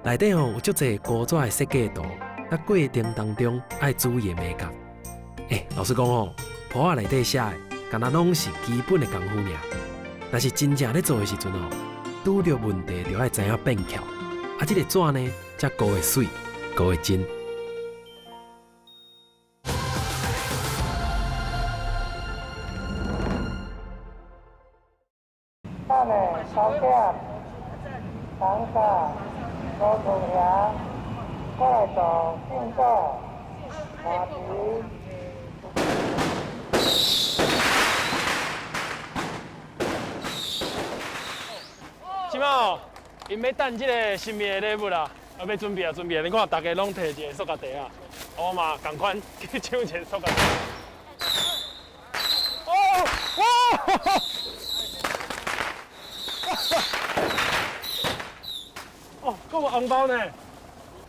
內底吼有足濟古紙的設計圖，佮過程當中愛注意的眉角。欸，老實講吼，簿仔內底寫的，敢若攏是基本的功夫爾。若是真正咧做的時陣哦，拄著問題就愛知影變巧。啊，這個紙呢，才閣會媠，閣會真。等下，小姐，等下，罗祖爷，过来做敬祖，马蹄。這擺哦，𪜶欲等這个神秘的禮物啦，啊，欲準備啊，準備啊！你看，逐家攏提一个塑膠袋仔，我嘛仝款去搶一个塑膠袋。哦，哇！哦，閣有紅包呢！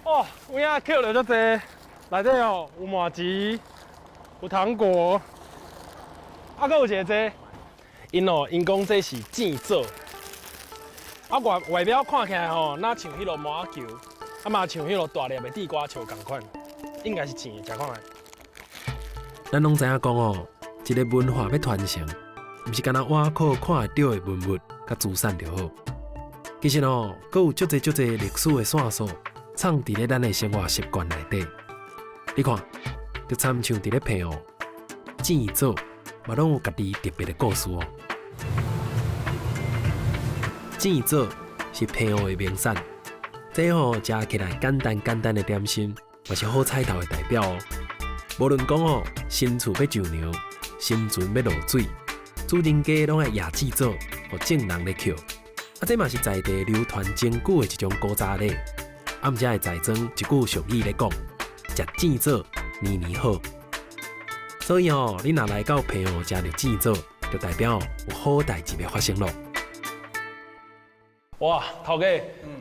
哦，有影抾著足濟，內底哦有麻糬，有糖果，啊，閣有一个這，𪜶哦，𪜶講這是糋棗。啊外外表看起來吼，若像彼落麻仔球，啊嘛像彼落大粒的地瓜球仝款，應該是糋的，食看覓。咱攏知影講哦，一个文化欲傳承，毋是干焦倚靠看會著的文物佮資產就好。其實哦，閣有足濟足濟歷史的線索，藏佇咧咱的生活習慣內底。你看，就親像佇咧澎湖，糋棗嘛攏有家己特別的故事哦。糋棗是澎湖的名產，這吼食起來簡單簡單的點心，嘛是好彩頭的代表哦。無論講哦，新厝欲上梁，新船欲落水，主人家攏愛攑糋棗，予眾人咧抾。啊，這嘛是在地流傳真久的一種古早禮。啊，毋才會在莊一句俗語咧講：食糋棗，年年好。所以吼，你若來到澎湖食著糋棗，就代表有好代誌欲發生囉。哇，頭家，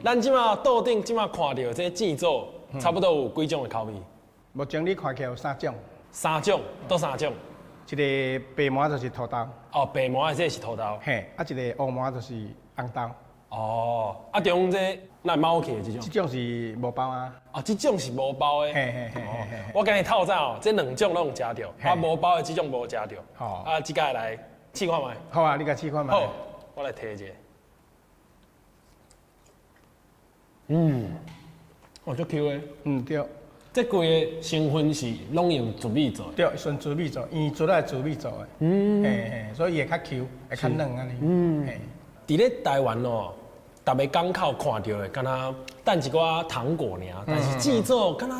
咱這馬桌頂這馬看著這糋棗，差不多有幾種的口味？目前你看起來有三種。三種，佗三種？一个白饃就是土豆。哦，白饃的這是土豆。嘿，啊，一个烏饃就是紅豆。哦，啊，中這那貓起的這種？這種是無包啊。哦，這種是無包的。嘿嘿嘿嘿嘿。我今日透早哦，這兩種攏有食著，啊，無包的這種無食著。好。啊，這擺來試看覓。好啊，你共試看覓。好，我來提一下。嗯，哦，足 Q 的。嗯，對。這規个成分是攏用糯米做的。對，純糯米做，圓糯的糯米做的。嗯。嘿嘿，所以伊會較 Q，會較軟按呢。嗯。嘿。佇咧台灣哦，逐个港口看著的，敢若等一寡糖果爾，但是糋棗敢若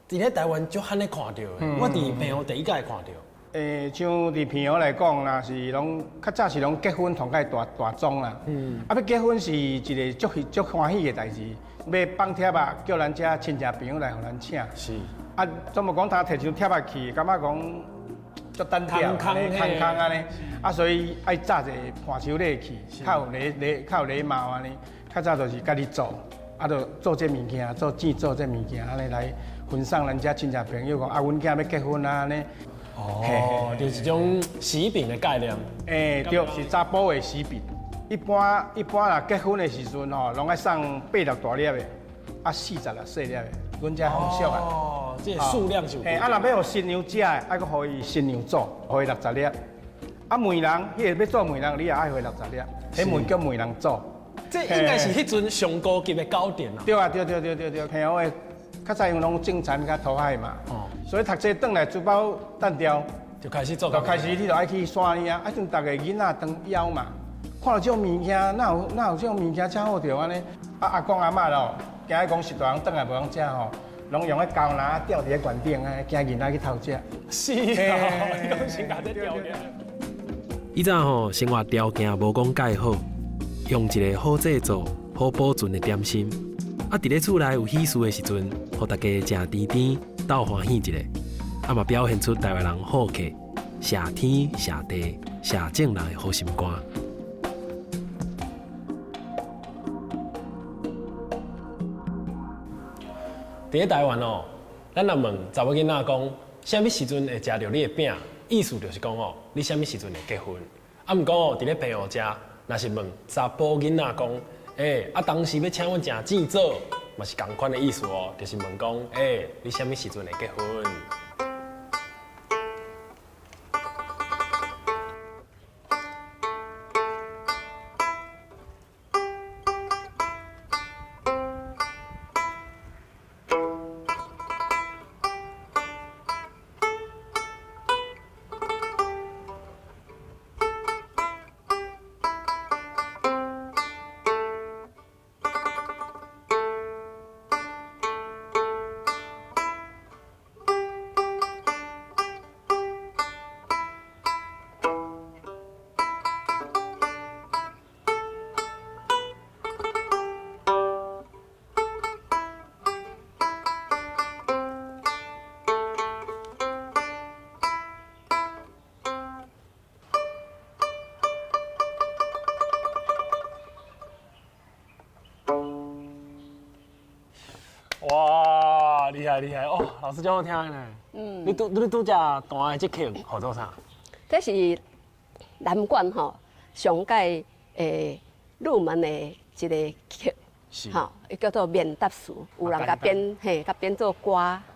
佇咧台灣足罕咧看著的，我佇澎湖第一擺看著。欸，像佇澎湖來講，若是攏較早是攏結婚同個大大宗啦。嗯。啊，欲結婚是一个足足歡喜的代誌，欲放帖仔，叫咱遮亲戚朋友来予咱请。啊，总无讲他提一张帖仔去，感觉讲足单调，空空空空按呢。啊，所以爱扎一个伴手礼去，较有礼礼，较有礼貌按呢。较早就是家己做，啊，就做这物件，做制作这物件，按呢来分送咱遮亲戚朋友讲，啊，阮囝欲结婚啊，按呢。哦，就是一种喜饼的概念。欸，对，是查埔的喜饼。一般一般啦，结婚的时阵吼，拢爱送八粒大粒的，啊，40粒细粒的，阮遮风俗啊。哦，这个数量是有。嘿，啊，若欲予新娘食的，爱阁予伊新娘做，予伊60粒。啊，媒人，彼个欲做媒人，你也爱予伊60粒。彼媒叫媒人做。这应该是彼阵上高级的糕点啊。对啊，对对对对对，澎湖的较早因为拢种田较土海嘛，哦，所以读册转来书包单调，就开始做，就开始你就爱去山里啊，啊，阵逐个囡仔当枵嘛。看到这种物件，哪有哪有这种物件遮好著按呢？啊，阿公阿嬷咯，惊伊讲是大人转来无通食吼，拢用彼胶篮吊伫咧悬顶啊，惊囡仔去偷食。是啊，你讲先共这吊起来。以前吼，生活条件无讲盖好，用一个好制作、好保存的点心，啊，伫咧厝内有喜事的时阵，予大家食甜甜，斗欢喜一下，啊嘛表现出台湾人好客、谢天谢地、谢众人的好心肝。伫咧台湾哦，咱若问查某囡仔讲，啥物时阵会食著你的饼？意思就是讲哦，你啥物时阵会结婚？啊，毋过哦，伫咧澎湖遮，若是问查埔囡仔讲，欸，啊，当时欲请阮食糋枣，嘛是仝款的意思哦，就是问讲，欸，你啥物时阵会结婚？哇，厉害厉害哦！老师教我听的呢。嗯。你拄你拄才弹的这曲号做啥？这是南管吼上盖入门的一个曲，吼，伊叫做免答词，有人共编嘿，共编做歌，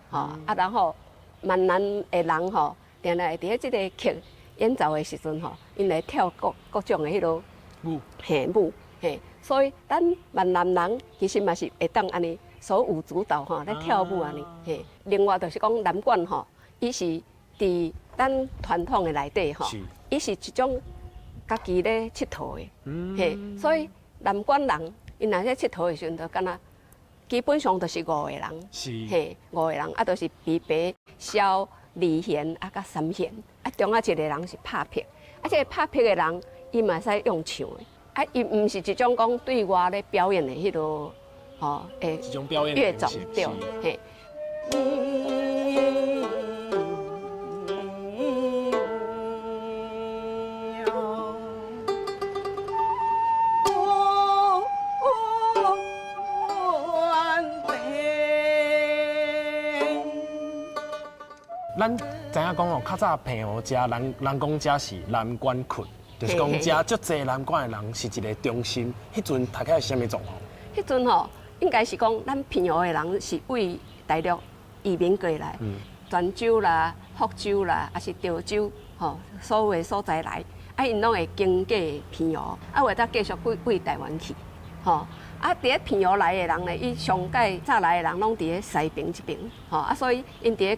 吼啊，然后闽南的人吼，定定会伫咧这个曲演奏的时阵吼，𪜶会跳各各种的彼落舞，嘿舞，嘿，所以咱闽南人其实嘛是会当按呢手舞足蹈吼，咧跳舞按呢，嘿。另外就是讲南管吼，伊是伫咱传统的内底吼，伊是一种家己咧𨑨迌的，嘿，所以南管人𪜶若咧𨑨迌的时阵，就敢若基本上就是五个人，嘿，五个人啊，就是琵琶、箫、二弦啊，佮三弦，啊，中间一个人是拍拍，啊，这个拍拍的人，伊嘛会使用唱的，啊，伊毋是一种讲对外咧表演的彼落，吼，诶，一种表演乐种，对，嘿。咱知影讲哦，较早澎湖遮人人讲遮是南管区，就是讲遮足济南管的人是一个中心。彼阵读起来是啥物状况？彼阵吼，应该是讲咱澎湖的人是为大陆移民过来，泉州啦、福州啦，抑是潮州，吼，所有的所在来，啊，𪜶拢会经过澎湖，啊，有当继续归归台湾去，吼。啊，伫咧澎湖来的人呢，伊上盖早来的人拢伫咧西平这边，吼，啊，所以𪜶伫咧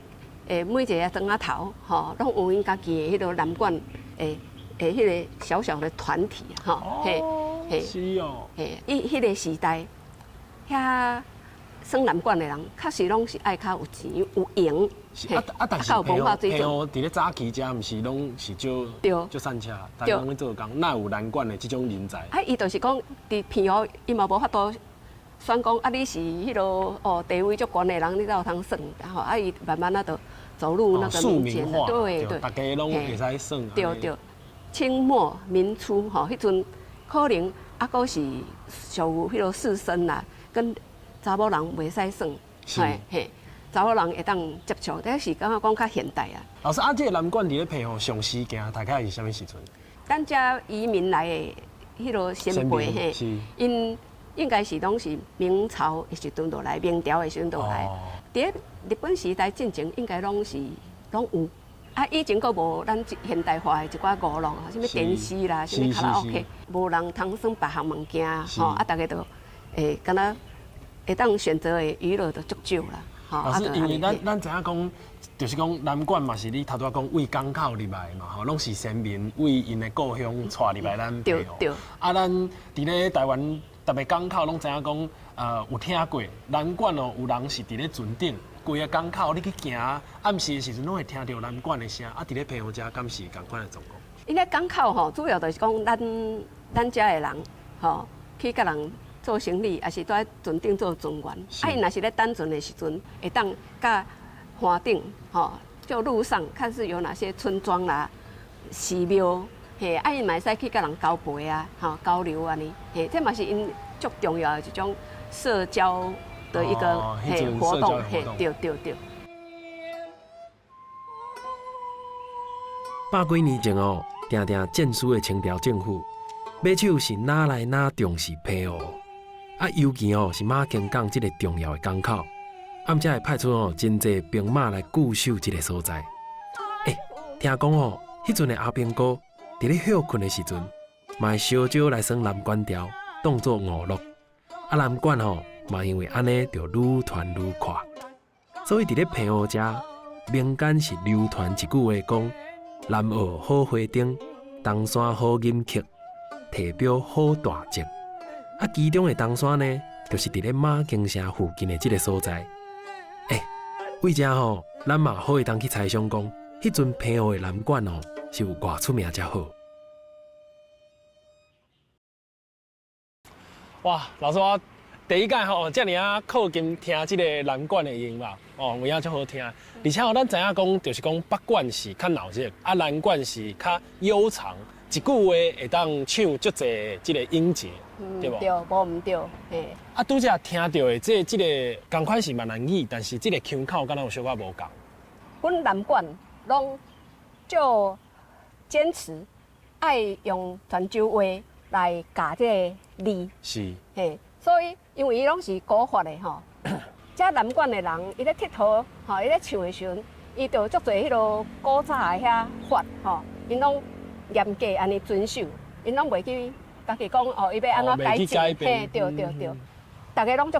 每一个庄仔头，吼，拢有𪜶家己的彼个南管的彼个小小的团体，吼，嘿，嘿，是哦，嘿，伊彼个时代，遐耍南管的人，确实拢是爱较有钱有闲，啊啊，但是澎湖澎湖伫咧早期遮，毋是拢是少少散车，逐家拢咧做工，哪有南管的这种人才？啊，伊就是讲伫澎湖，伊嘛无法度選講啊，你是彼落哦地位足懸的人，你才有通耍，吼啊伊慢慢仔就走入那個民間，對對，大家攏會使耍。對對，清末民初吼，彼陣可能猶閣是屬於彼落士紳啦，跟查某人袂使耍，嘿嘿，查某人會當接觸，但是感覺講較現代啊。老師啊，這個南管佇咧澎湖上時行，大概是啥物時陣？咱遮移民來的彼落先輩嘿，𪜶應該是攏是明朝的時陣落來，明朝的時陣落來。佇咧日本時代進前，應該攏是攏有。啊，以前閣無咱現代化的一寡娛樂，啥物電視啦，啥物卡拉 OK，無人通耍別項物件，吼啊，逐家都會敢若會當選擇的娛樂就足少啦。老師，因為咱知影講，就是講南管嘛是你頭拄仔講為港口入來嘛，吼，攏是先民為𪜶的故鄉帶入來咱澎湖。對。啊，咱佇咧台灣逐个港口攏知影講，有聽過南管哦，有人是佇咧船頂，規个港口你去行，暗時的時陣攏會聽著南管的聲。啊，佇咧澎湖遮敢是仝款的狀況？𪜶咧港口吼，主要就是講咱遮的人吼去共人做生理，抑是蹛佇船頂做船員。啊，𪜶若是咧等船的時陣，會當佮岸頂吼，就路上看是有哪些村莊啦、寺廟，嘿，啊，𪜶嘛會使去佮人交陪啊，吼，交流按呢，嘿，這嘛是𪜶足重要的一種社交的一個嘿活動，嘿，對對對。百幾年前哦，定定戰輸的清朝政府，馬首是哪來哪重視澎湖，啊，尤其哦是馬公港這个重要的港口，啊，才會派出哦真濟兵馬來固守這个所在。欸，聽講哦，彼陣的阿兵哥佇咧歇睏的時陣，嘛會相招來耍南管調，當做娛樂。啊，南管吼嘛因為按呢就愈傳愈闊，所以佇咧澎湖遮民間是流傳一句話講：南澳好花燈，東山好吟曲，提標好大隻。啊，其中的東山呢，就是佇咧馬公城附近的這个所在。欸，為遮吼，咱嘛好會當去猜想講，彼陣澎湖的南管哦，是有偌出名才好。哇，老師我第一擺吼，遮爾仔靠近聽這个南管的音樂，哦，有影足好聽。而且吼，咱知影講，就是講北管是較鬧熱，啊，南管是較悠長，一句話會當唱足濟這个音節，對無？對，無毋對，嘿。啊，拄才聽著的這个仝款是閩南語，但是這个腔口敢若有小可無仝。阮南管攏足堅持愛用泉州話來教這个字，是，嘿，所以因為伊攏是古法的吼，遮南管的人，伊咧𨑨迌吼，伊咧唱的時陣，伊就足濟彼落古早的遐法吼，𪜶攏嚴格按呢遵守，𪜶攏袂去家己講哦，伊欲按怎改進，嘿，對對對，逐家攏足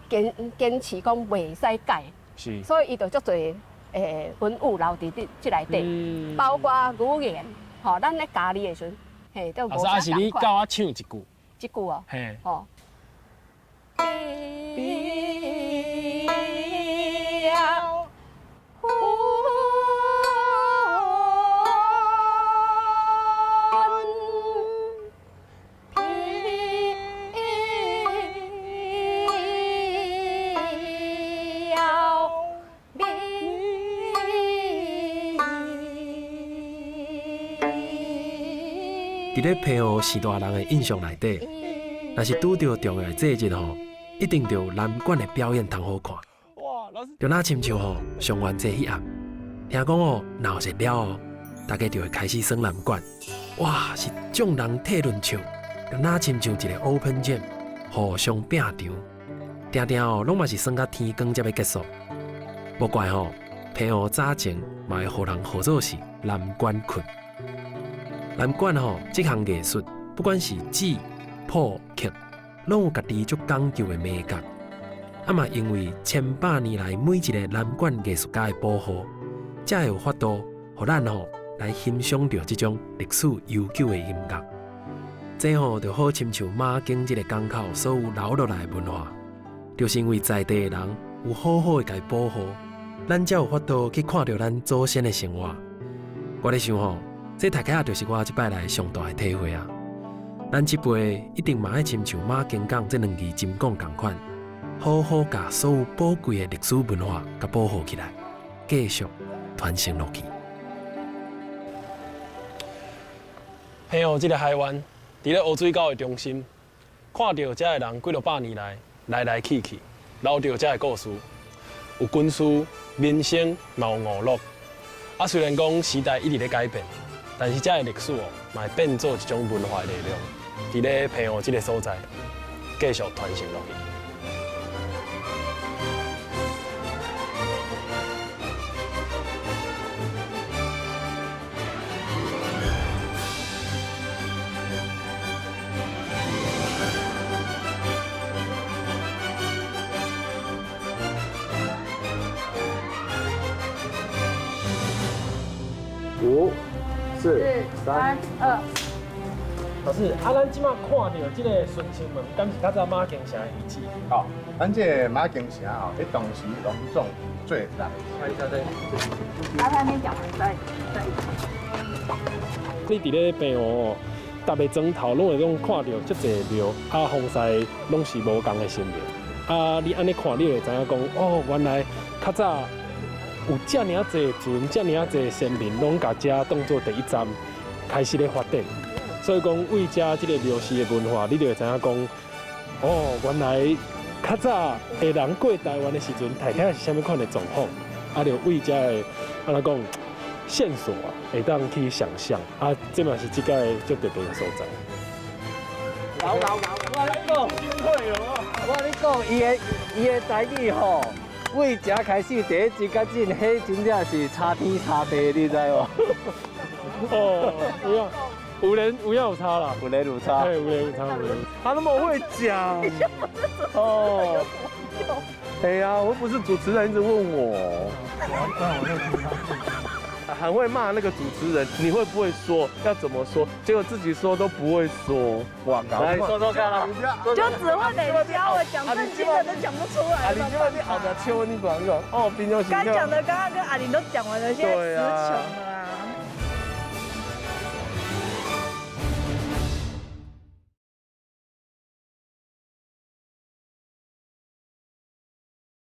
堅持講袂使改，是，所以伊就足濟文物留佇這內底，包括語言，吼，咱咧教字的時陣，嘿，都無啥啊，是你教我唱一句，這句哦，嘿，吼。佇咧澎湖序大人的印象內底，若是拄著重要的節日吼，一定著有南管的表演通好看。就若親像吼上元節彼暗，聽講哦鬧熱了後，大家就會開始耍南管。哇，是眾人提輪唱，就若親像一個 open jam，互相拼場，定定哦攏嘛是耍到天光才欲結束。無怪吼，澎湖早前嘛會予人號做是南管困。南管吼，這項藝術，不管是指、譜、曲，攏有家己足講究的美感。啊嘛，因為千百年來每一个南管藝術家的保護，才會有法度，予咱吼來欣賞著這種歷史悠久的音樂。這吼就好親像馬經這个港口所有留落來的文化，就是因為在地的人有好好的共伊保護，咱才有法度去看著咱祖先的生活。我咧想吼，這大概就是我這擺來上大的體會啊！咱這輩一定嘛愛親像馬經港這兩字真講仝款，好好共所有寶貴的歷史文化共保護起來，繼續傳承落去。澎湖這个海灣，佇咧烏水溝的中心，看著遮的人幾落百年來來來去去，留著遮的故事，有軍事、民生，嘛有娛樂。啊，雖然講時代一直咧改變，但是遮的歷史哦，嘛會變做一種文化的力量，佇咧澎湖這个所在，繼續傳承落去。5、4、3、2。老師，啊，咱這馬看著這个順清門，敢是較早馬經城的遺址？哦，咱這个馬經城吼，彼當時攏總做六个。阿他先講完再。你佇咧澎湖，逐个磚頭攏會攏看著足濟廟，啊，風勢攏是無仝的神明。啊，你按呢看，你會知影講，哦，原來較早有遮爾濟船，遮爾濟先民，攏共遮當做第一站開始咧發展。所以講，為遮這个廟祀的文化，你就會知影講，哦，原來較早的人過台灣的時陣，大概是啥物款的狀況，啊，就為遮的按怎講線索啊，會當去想象啊，這嘛是這个足特別的所在。我跟你講，伊的台語吼，為遮開始第一集到今，彼真正是差天差地，你知無？哦，有影，有連有影有差啦，有連有差，對，有連有差，有連。他那麼會講，哦，對啊，我不是主持人，一直問我。很會罵那個主持人，你會不會說？要怎麼說？結果自己說都不會說。哇，來說說看啦，就只會冷笑，我講正經的都講不出來。啊，你就你好的，求你講講哦，平常時。該講的剛剛跟阿玲都講完了，現在詞窮了。